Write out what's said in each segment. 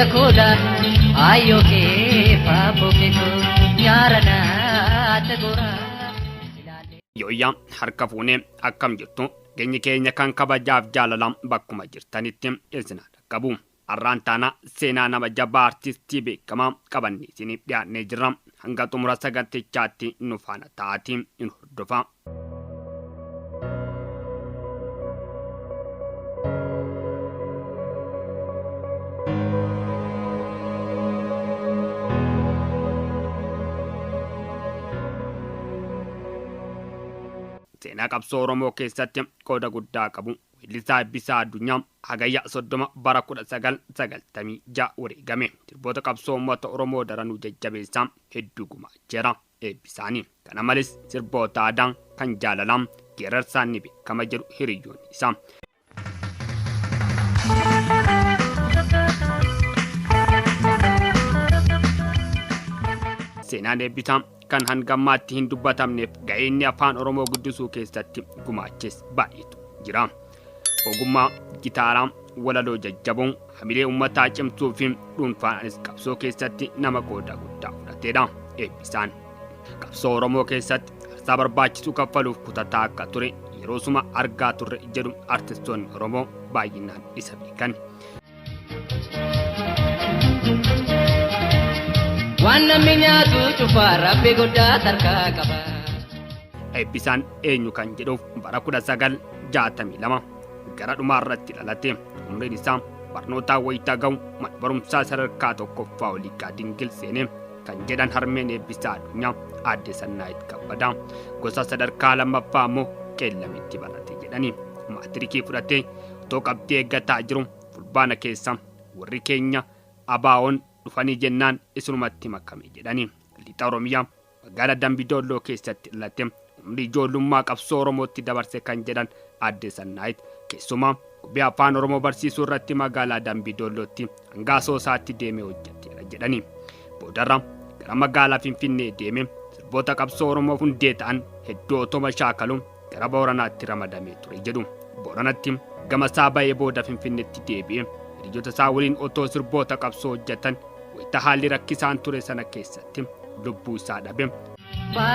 Jakoola ayyoo kee faaboo keekoo nyaara goraa. Yooyyaa harka fuunee akkam jirtu geenyi keenya kan kabajaaf jaalalaa bakkuma jirtanitti isin dhaqqabu. Har'aan taana seenaa nama jabaa artistii beekamaa qabannee isiniif dhiyaannee jirra. Hanga xumura sagantichaatti nu faana ta'aatii nu hordofaa. Seenaa qabsoo Oromoo keessatti qooda guddaa qabu weellisaa Eebbisaa Addunyaa hagayya 30 bara 1996 wareegame. Sirboota qabsoo uummata Oromoo daranuu jajjabeessaa hedduu gumaacheera Eebbisaani. Kana malees sirboota aadaa kan jaalalaa geerarsaan ni beekama jedhu hiriyyoonni isaa. Seenaan Eebbisaa kan hangammaatti hin dubbatamneef ga'ee inni afaan Oromoo guddisuu keessatti gumaaches baay'eetu jira. Ogummaa gitaaraa, walaloo jajjaboon, hamilee uummataa cimsuu fi dhuunfaanis qabsoo keessatti nama qooda guddaa fudhatedha Eebbisaan. Qabsoo Oromoo keessatti aarsaa barbaachisu kaffaluuf kutataa akka ture yeroosuma argaa turre jedhu artistoonni Oromoo baay'inaan isa beekan. Waan namni nyaatu cufaa rabbi guddaa tarkaa qaba. Eebbisaan eenyu kan jedhuuf bara 1962 gara dhumaa irratti dhalate. Umriin isaa barnootaa wayitaa ga'u mana barumsaa sadarkaa tokkoffaa Oliiqaa Dingil seenee kan jedhan harmeen Eebbisaa Addunyaa aadde Sannaayit Kabbadaa gosa sadarkaa lammaffaa immoo Qeellamitti barate jedhani. Maatirikii fudhatee otoo qabxii eeggataa jiru fulbaana keessa warri keenya ABO'n dhufanii jennaan isinumatti makame jedhani. Lixa Oromiyaa magaalaa Dambidolloo keessatti dhalate. Umrii ijoollummaa qabsoo Oromootti dabarse kan jedhan aadde Sannaayit keessumaa qubee afaan Oromoo barsiisuu irratti magaalaa Dambidollootti hanga Asoosaatti deemee hojjeteera jedhani. Boodarra gara magaalaa Finfinnee deemee sirboota qabsoo Oromoo hundee ta'an hedduu otoma shaakaluun gara Booranaatti ramadamee ture jedhu. Booranatti gama isaa ba'ee booda Finfinneetti deebi'ee hiriyoota isaa waliin otoo sirboota qabsoo hojjetan wayita haalli rakkisaan ture sana keessatti lubbuu isaa dhabe.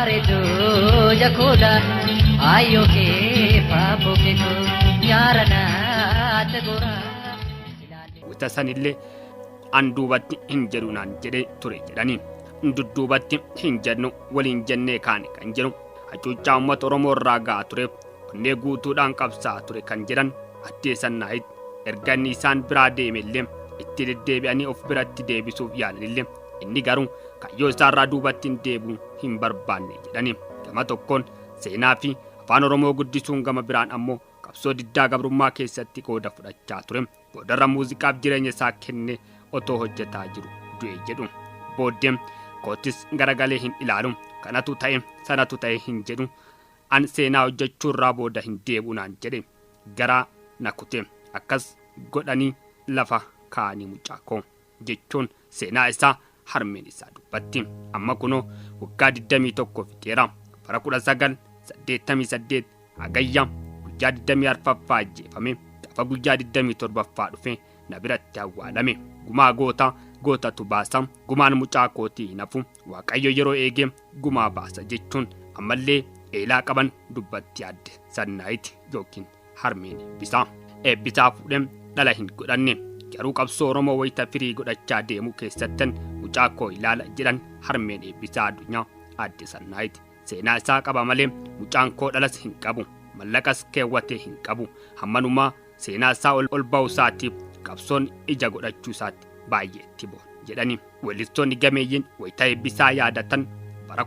Bareedduu jakoola ayyoo kee faaboo keekoo nyaara naata goraa. Wayita sanillee an duubatti hin jedhu naan jedhee ture jedhani. Dudduubatti hin jennu waliin jennee kaane kan jedhu hacuuccaa uummata Oromoo irraa ga'aa tureef onnee guutuudhaan qabsaa'aa ture kan jedhan addee Sannaayit erga inni isaan biraa deemellee itti deddeebi'anii of biratti deebisuuf yaalanillee inni garuu kaayyoo isaarraa duubatti hin deebi'u hin barbaanne jedhani. Gama tokkoon seenaa fi afaan Oromoo guddisuun gama biraan ammoo qabsoo diddaa gabrummaa keessatti qooda fudhachaa ture. Boodarra muuziqaaf jireenya isaa kenne otoo hojjetaa jiru du'e jedhu. Booddee kootis garagalee hin ilaalu kanatu ta'e sanatu ta'e hin jedhu an seenaa hojjechuurraa booda hin deebi'u naan jedhe garaa na kute akkas godhanii lafa kaa'anii mucaa koo jechuun seenaa isaa harmeen isaa dubbatti. Amma kunoo waggaa 21 fixeera. Bara 1988 hagayya guyyaa 24ffaa ajjeefame. Gaafa guyyaa 27ffaa dhufe na biratti awwaalame. Gumaa goota gootatu baasa. Gumaan mucaa kootii hin hafu. Waaqayyo yeroo eegee gumaa baasa jechuun ammallee eelaa qaban dubbatti aadde Sannaayit yookiin harmeen Eebbisaa. Eebbisaa fuudhee dhala hin godhanne. Garuu qabsoo Oromoo wayita firii godhachaa deemu keessattan mucaa koo ilaala jedhan harmeen Eebbisaa Addunyaa aadde Sannaayit. Seenaa isaa qaba malee mucaan koo dhalas hin qabu. Mallaqas keewwatee hin qabu. Hammanumaa seenaa isaa ol ba'uu isaatiif qabsoon ija godhachuu isaatti baay'ee itti boona jedhani. Weellistoonni gameeyyiin wayita Eebbisaa yaadatan bara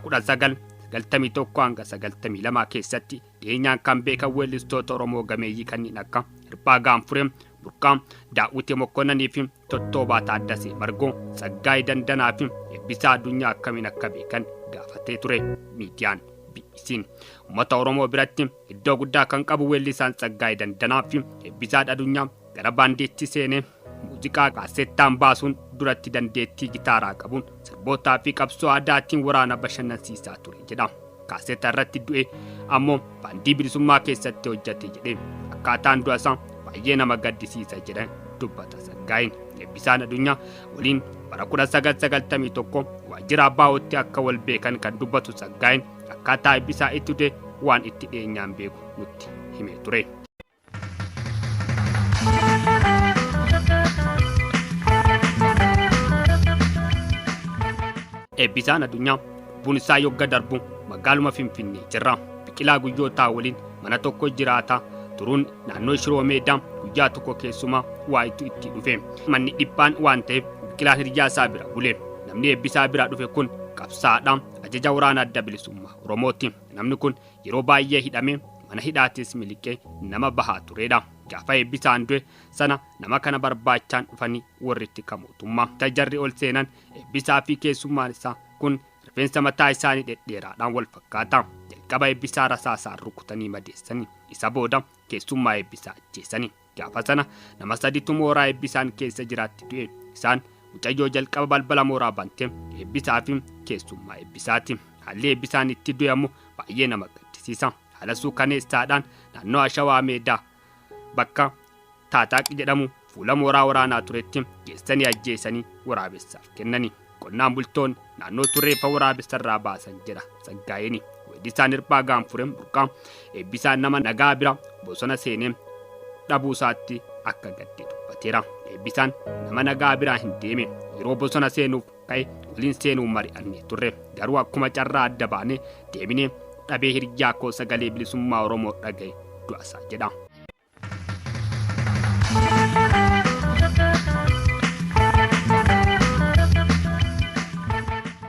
1991 hanga 92 keessatti dhiyeenyaan kan beekan weellistoota Oromoo gameeyyii kanneen akka Hirphaa Gaanfuree, Burqaa Daawwitee Mokkonnanii fi Tottoobaa Taaddasee Margoo, Tsaggaayee Dandanaa fi Eebbisaa Addunyaa akkamiin akka beekan gaafatee ture miidiyaan BBC'n. Uummata Oromoo biratti iddoo guddaa kan qabu weellisaan Tsaggaayee Dandanaa fi Eebbisaa Addunyaa gara baandiitti seenee muuziqaa kaasettaan baasuun duratti dandeettii gitaaraa qabuun sirbootaa fi qabsoo aadaatiin waraana bashannansiisaa ture jedha. Kaasetta irratti du'e ammoo baandii bilisummaa keessatti hojjete jedhe. Akkaataan du'a isaa baay'ee nama gaddisiisa jedhan dubbata Tsaggaayeen. Eebbisaan Addunyaa waliin bara 1991 waajjira Abbaa'ootti akka wal beekan kan dubbatu Tsaggaayeen akkaataa Eebbisaa itti du'e waan itti dhiyeenyaan beeku nutti himee ture. Eebbisaan Addunyaa lubbuun isaa yogga darbu magaaluma Finfinnee jirra. Biqilaa Guyyootaa waliin mana tokko jiraataa turuun naannoo Shiroo Meedaa guyyaa tokko keessumaa waayitu itti dhufe. Manni dhiphaan waan ta'eef Biqilaan hiriyaa isaa bira bule. Namni Eebbisaa bira dhufe kun qabsaadha. Ajaja waraana Adda Bilisummaa Oromooti. Namni kun yeroo baay'ee hidhamee mana hidhaatis miliqee nama bahaa turedha. Gaafa Eebbisaan du'e sana nama kana barbaachaan dhufanii warri itti mootummaa. Tajarri ol seenan Eebbisaa fi keessummaan isaa kun rifeensa mataa isaanii dhedheeraadhaan wal fakkaata. Jalqaba Eebbisaa rasaasaan rukutanii madeessanii isa booda keessummaa Eebbisaa ajjeesanii. Gaafa sana nama saditu mooraa Eebbisaan keessa jiraatti du'e. Isaan mucayyoo jalqaba balbala mooraa bante Eebbisaa fi keessummaa Eebbisaati. Haalli Eebbisaan itti du'amu baay'ee nama gaddisiisa. Haala suukaneessaadhaan naannoo Ashawaa Meedaa bakka Taataaq jedhamu fuula mooraa waraanaa turetti geessanii ajjeesanii waraabessaaf kennani. Qonnaan bultoonni naannoo turreeffa waraabessarraa baasan jedha Tsaggaayeen. Weellisaan Hirphaa Gaanfureen Burqaa Eebbisaan nama nagaa bira bosona seenee dhabuu isaatti akka gadde dubbateera. Eebbisaan nama nagaa biraa hin deeme. Yeroo bosona seenuuf ka'e waliin seenuu mari'annee turre. Garuu akkuma carraa adda baanee deebinee dhabee hiriyaa koo sagalee bilisummaa Oromoo dhaga'e du'asaa jedha.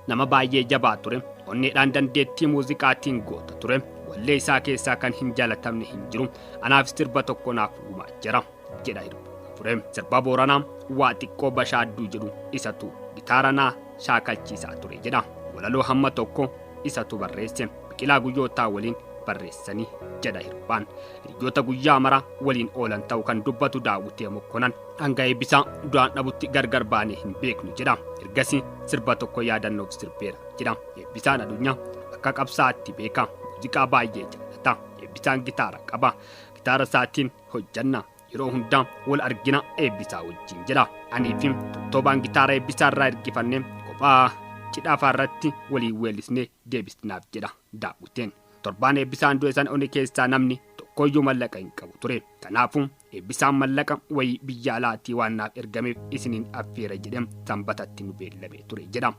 Nama baay'ee jabaa ture, onneedhaan dandeettii muuziqaatiin goota ture, wallee isaa keessaa kan hin jaalatamne hin jiru, anaaf sirba tokko naaf gumaachera jedha Hirphaa Gaanfuree. Sirba Booranaa waa xiqqoo bashaadduu jedhu isatu gitaara naa shaakalchiisaa ture jedha. Walaloo hamma tokko isatu barreesse, Biqilaa Guyyootaa waliin barreessanii jedha Hirphaan. Hiriyoota guyyaa mara waliin oolan ta'u kan dubbatu Daawwitee Mokkonan hanga Eebbisaa du'aan dhabutti gargar baanee hin beeknu jedha. Ergasii sirba tokko yaadannoof sirbeera jedha. Eebbisaan Addunyaa akka qabsaa'aatti beeka. Muuziqaa baay'ee jaallata. Eebbisaan gitaara qaba. Gitaara isaatiin hojjanna. Yeroo hundaa wal argina Eebbisaa wajjin jedha. Anii fi Tottobaan gitaara Eebbisaa irraa ergifannee kophaa cidhaafaa irratti waliin weellisnee deebisnaaf jedha Daawwiteen. Torbaan Eebbisaan du'e sana oni keessaa namni tokkoyyuu mallaqa hin qabu ture. Kanaafuu Eebbisaan mallaqa wayii biyya alaatii waan naaf ergameef isiniin affeera jedhee sanbatatti nu beellamee ture jedha.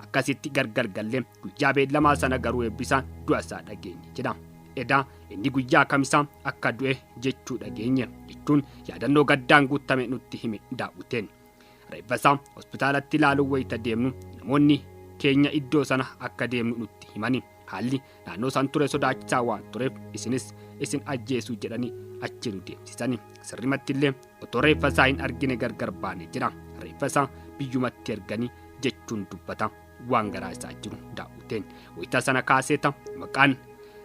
Akkasitti gargar gallee guyyaa beellamaa sana garuu Eebbisaan du'a isaa dhageenye jedha. Edaa inni guyyaa kamisaa akka du'e jechuu dhageenye jechuun yaadannoo gaddaan guutame nutti hime Daawwiteen. Reeffa isaa hospitaalatti ilaaluu wayita deemnu namoonni keenya iddoo sana akka deemnu nutti himani. Haalli naannoo san ture sodaachisaa waan tureef isinis isin ajjeesuu jedhanii achi nu deemsisani. Sirrimatti illee otoo reeffa isaa hin argine gargar baane jira. Reeffa isaa biyyumatti erganii jechuun dubbata waan garaa isaa jiru Daawwiteen. Wayita sana kaaseeta maqaan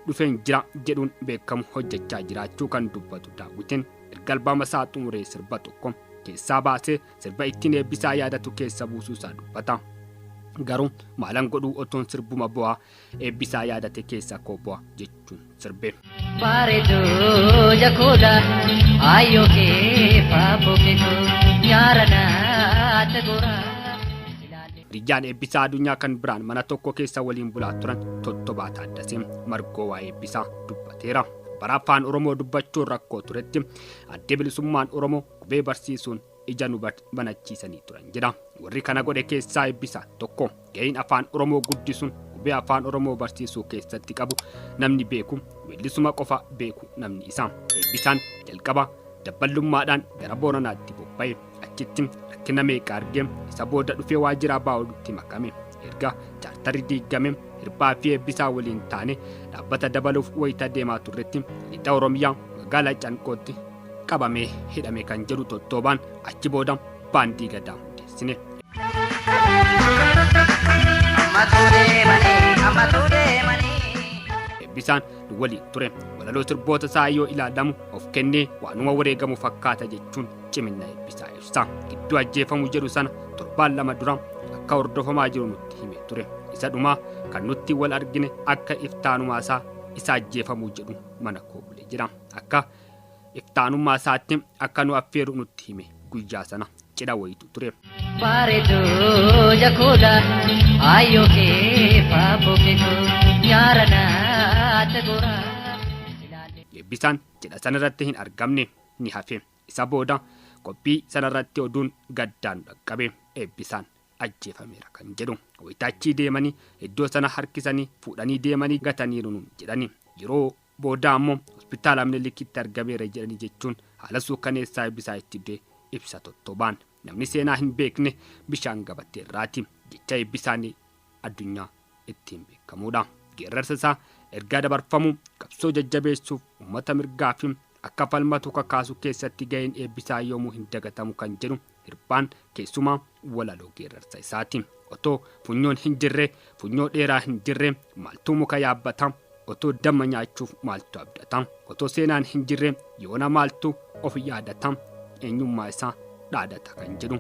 dhufeen jira jedhuun beekamu hojjechaa jiraachuu kan dubbatu Daawwiteen erga albaama isaa xumuree sirba tokko keessaa baasee sirba ittiin Eebbisaa yaadatu keessa buusuu isaa dubbata. Garuu maalan godhuu otoon sirbuma bu'aa Eebbisaa yaadate keessa koo bu'a jechuun sirbe. Bareedduu jakuudha ayyoo kee faaboo keetu nyaara naata goraa. Hiriyyaan Eebbisaa Addunyaa kan biraan mana tokko keessa waliin bulaa turan Tottobaa Taaddasee Margoo waa'ee Eebbisaa dubbateera. Bara afaan Oromoo dubbachuun rakkoo turetti adde bilisummaan Oromoo qubee barsiisuun ija nu banachiisanii turan jedha. Warri kana godhe keessaa Eebbisaa tokko. Ga'een afaan Oromoo guddisuun qubee afaan Oromoo barsiisuu keessatti qabu namni beeku weellisuma qofa beeku namni isaa. Eebbisaan jalqaba dabballummaadhaan gara Booranaatti bobba'e. Achitti rakkina meeqa argee isa booda dhufee waajjira Baa'olutti makame. Erga chaartarri diigame Hirphaa fi Eebbisaa waliin taane dhaabbata dabaluuf wayita deemaa turretti lixa Oromiyaa magaalaa Canqootti qabamee hidhame kan jedhu Tottobaan achi booda baandii gadaa hundeessine. Eebbisaan nu waliin ture. Walaloo sirboota isaa yoo ilaalamu of kennee waanuma wareegamu fakkaata jechuun cimina Eebbisaa ibsa. Gidduu ajjeefamu jedhu sana torbaan lama dura akka hordofamaa jiru nutti himee ture. Isa dhumaa kan nutti wal argine akka iftaanumaa isaa isa ajjeefamuu jedhu mana koo bule jedha. Akka iftaanummaa isaatti akka nu affeeru nutti hime guyyaa sana Cidha wayitu ture. Bareedduu jakuudha ayyoo kee faaboo keetu nyaara naata goraa. Eebbisaan cidha sanarratti hin argamne ni hafe. Isa booda qophii sanarratti oduun gaddaan dhaqqabe eebbisaan ajjeefameera kan jedhu. Wayitaachii deemanii iddoo sana harkisanii fuudhanii deemanii gataniiru nuun jedhani. Yeroo booda ammoo hospitaala Minilikitti argameera jedhanii jechuun haala suukaneessaa eebbisaa itti du'e ibsa tottobaan. Namni seenaa hin beekne bishaan gabatteerraati. Jecha eebbisaan addunyaa ittiin beekamudha. Geerarsa isaa ergaa dabarfamu qabsoo jajjabeessuuf uummata mirgaa fi akka falmatu kakaasu keessatti ga'een eebbisaa yoomuu hin dagatamu kan jedhu hirphaan keessumaa walaloo geerarsa isaati. Otoo funyoon hin jirre, funyoo dheeraa hin jirre maaltu muka yaabbata? Otoo damma nyaachuuf maaltu abdata? Otoo seenaan hin jirre yoona maaltu of yaadata? Eenyummaa isaa dhaadata kan jedhu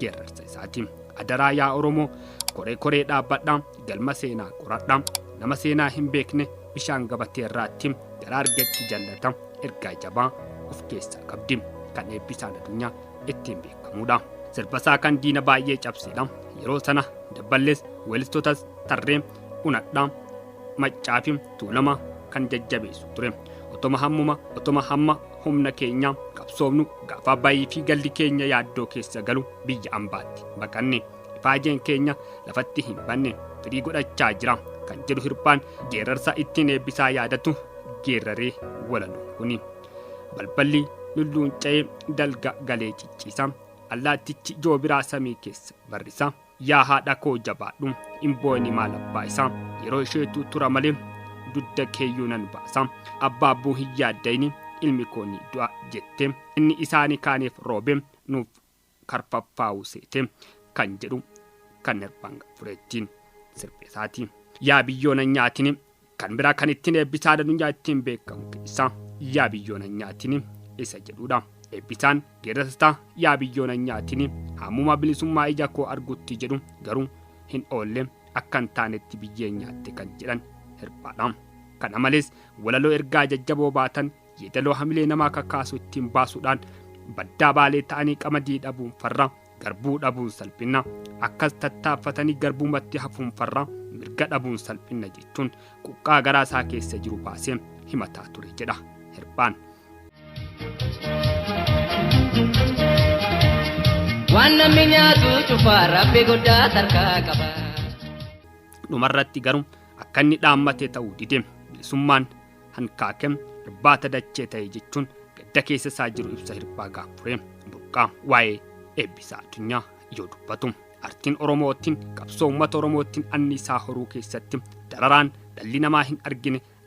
geerarsa isaati. Adaraa yaa Oromoo koree koree dhaabbadha, galma seenaa qoradha, nama seenaa hin beekne bishaan gabateerraatti gara argatti jallata ergaa jabaa of keessaa qabdi kan eebbisaan addunyaa ittiin beekamudha. Sirbasaa kan diina baay'ee cabsedha. Yeroo sana dabballees weellistootas tarree unadha maccaa fi tuulama kan jajjabeessu ture. Otoma hamma humna keenya qabsoofnu gaafa bayii fi galli keenya yaaddoo keessa galu biyya ambaatti baqanne ifaajeen keenya lafatti hin banne firii godhachaa jira kan jedhu hirphaan geerarsa ittiin eebbisaa yaadatu geeraree walaluun kuni. Balballi lulluunca'ee dalga galee cicciisa. Allaattichi joobiraa samii keessa barrisa. Yaa haadha koo jabaadhu hin boo'ini maal abbaa isaa yeroo isheetu tura malee dugda keeyyuu nan baasa. Abbaabbuu hin yaaddayini ilmi koo ni du'a jette inni isaanii kaaniif roobe nuuf karfaffaa'u seete kan jedhu kan hirphaan fureettiin sirbesaati. Yaa biyyoona nyaatini kan biraa kan ittiin eebbisaa addunyaa ittiin beekamu keessaa yaa biyyoona nyaatini isa jedhudha. Eebbisaan geerarsa yaa biyyoona nyaatini hammuma bilisummaa ija koo argutti jedhu garuu hin oolle akka hin taanetti biyyeen nyaatte kan jedhan hirphaadha. Kana malees walaloo ergaa jajjaboo baatan yeedaloo hamilee namaa kakaasu ittiin baasuudhaan baddaa baalee ta'anii qamadii dhabuun farra, garbuu dhabuun salphina, akkas tattaaffatanii garbumatti hafuun farra, mirga dhabuun salphina jechuun quqqaa garaa isaa keessa jiru baasee himataa ture jedha hirphaan. Waan namni nyaatu cufaa rabbi guddaa tarkaa qaba. Dhumarratti garuu akka inni dhaammate ta'uu dide bilisummaan hankaakem irbaata dachee ta'e jechuun gadda keessa isaa jiru ibsa hirphaa gaafure burqaa waa'ee eebbisaa addunyaa yoo dubbatu. Artiin Oromootiin qabsoo uummata Oromootiin anniisaa horuu keessatti dararaan dhalli namaa hin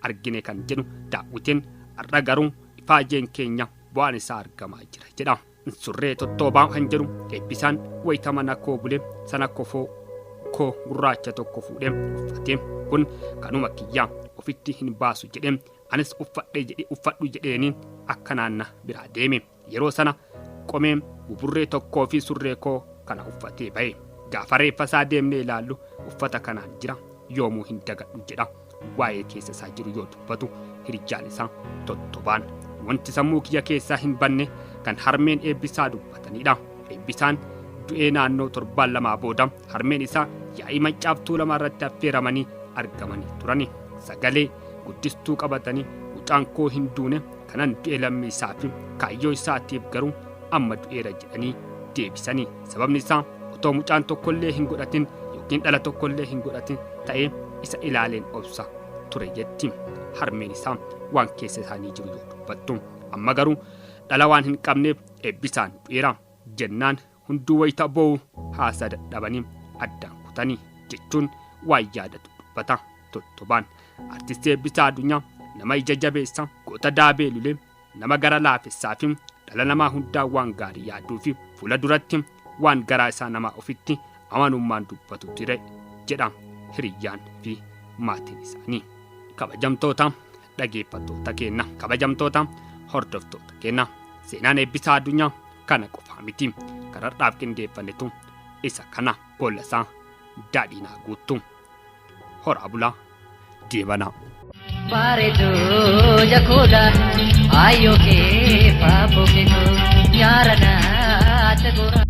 argine kan jedhu daawwitiin har'a garuu ifaajeen keenya bu'aan isaa argamaa jira jedha. Surree tottoobaa kan jedhu eebbisaan wayita mana koo bule sana kofoo koo gurraacha tokko fuudhee uffatee kun kanuma kiyyaa ofitti hin baasu jedhee anis uffadhu jedheeni akka naanna biraa deeme. Yeroo sana qomee buburree tokkoo fi surree koo kana uffatee ba'e. Gaafa reeffa isaa deemnee ilaallu uffata kanaan jira yoomuu hin dagadhu jedha. Waa'ee keessa isaa jiru yoo dubbatu hiriyaan isaa tottobaan. Wanti sammuu kiyya keessaa hin banne kan harmeen eebbisaa dubbatanidha. Eebbisaan du'ee naannoo torbaan lamaa booda harmeen isaa yaa'ii maccaaftuu lama irratti affeeramanii argamanii turani. Sagalee guddistuu qabatanii mucaan koo hin duune kanan du'e lammii isaa fi kaayyoo isaatiif garuu amma du'eera jedhanii deebisanii. Sababni isaa otoo mucaan tokkollee hin godhatin yookiin dhala tokkollee hin godhatin ta'ee isa ilaaleen obsa ture jetti harmeen isaa waan keessa isaanii jiru yoo dubbattu. Amma garuu dhala waan hin qabneef eebbisaan du'eera jennaan hunduu wayita boo'u haasaa dadhabanii addaan kutanii jechuun waan yaadatu dubbata tottobaan. Artistii Eebbisaa Addunyaa nama ija jabeessa, goota daabee lulee, nama gara laafessaa fi dhala namaa hundaa waan gaarii yaaduu fi fuula duratti waan garaa isaa namaa ofitti amanummaan dubbatu ture jedha hiriyyaan fi maatiin isaanii. Kabajamtoota dhaggeeffattoota keenya, kabajamtoota hordoftoota keenya, seenaan Eebbisaa Addunyaa kana qofaa miti. Kararraaf qindeeffannetu isa kana boollasaa daadhiinaa guuttu. Horaa bulaa deebanaa. Bareedduu jakuudha ayyoo kee faaboo keetu nyaara naata goraa.